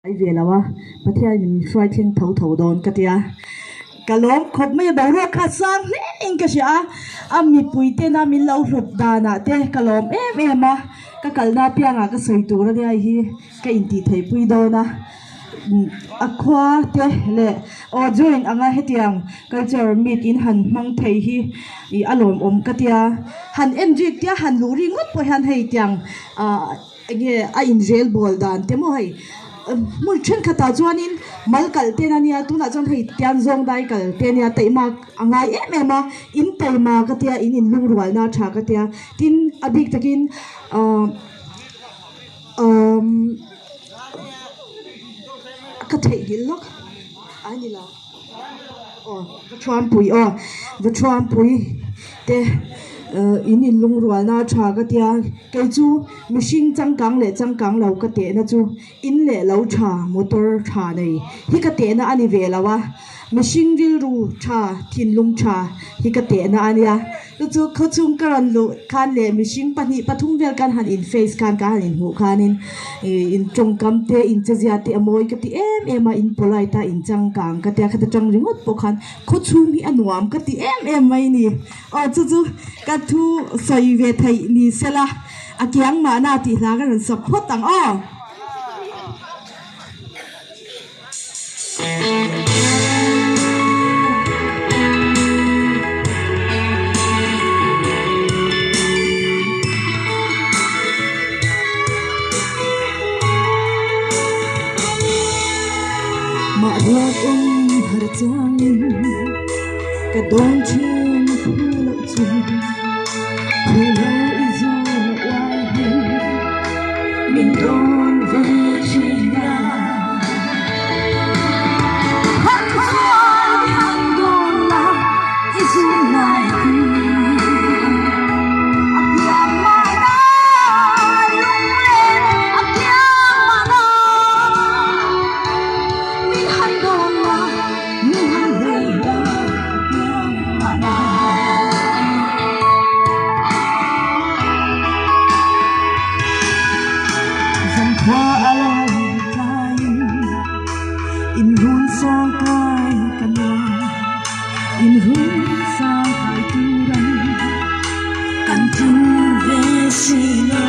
Ai ve lo a, Pathian in min hruai thleng tho tho dawn ka tia. Ka lawm khawp mai a, boruak kha sang hle in ka hria a, a mipui tena min lo hlut danah te ka lawm em em a, ka kalna apiangah ka sawi tur ania hei hi ka intih theih pui dawn a, a khua te leh aw join anga hetiang culture meet in han hmang thei hi ih a lawmawm ka tia, han en rik tia han luh ri ngawt pawh hian hei tiang ah. Enge a inrel bawl dan te maw hei hmun thenkhatah chuanin mal kalh te ania tunah chuan hei tian zawng dai kal te ania taihmak a ngai em em a in taima ka tia in inlungrualna a tha ka tia tin a bik takin ahh umm ka theihnghilh lawk a ni lo aw va thuampui aw va thuampui te eh in inlungrualna a tha ka tia kei chu mihring changkang leh changkang lo ka tehna chu in leh lo tha motor tha nei hi ka tehna a ni ve lo a mihring rilru tha thinlung tha hi ka tehna a nia chu chu khawchhung ka rawn luh khan leh mihring pahnih pathum vel khan han in face khan ka han inhmuh khanin ih in tawngkam te in chezia te a mawi ka ti em em a in polite a in changkang ka tia khata tang ringawt pawh khan khawchhung hi a nuam ka ti em em mai a ni aw chu chu ka thu sawi ve theih ni sela a kiang mahna tih hla ka rawn sawp phawt ang aw. Mahriat awm har changin ka dawn thin phu loh chu phu lo i zun a uai hi min dawn ve thin a. Zankhua a lo tlaiin inrun sang kai ka nuam, inrun sang kai turan kan tling ve si lo.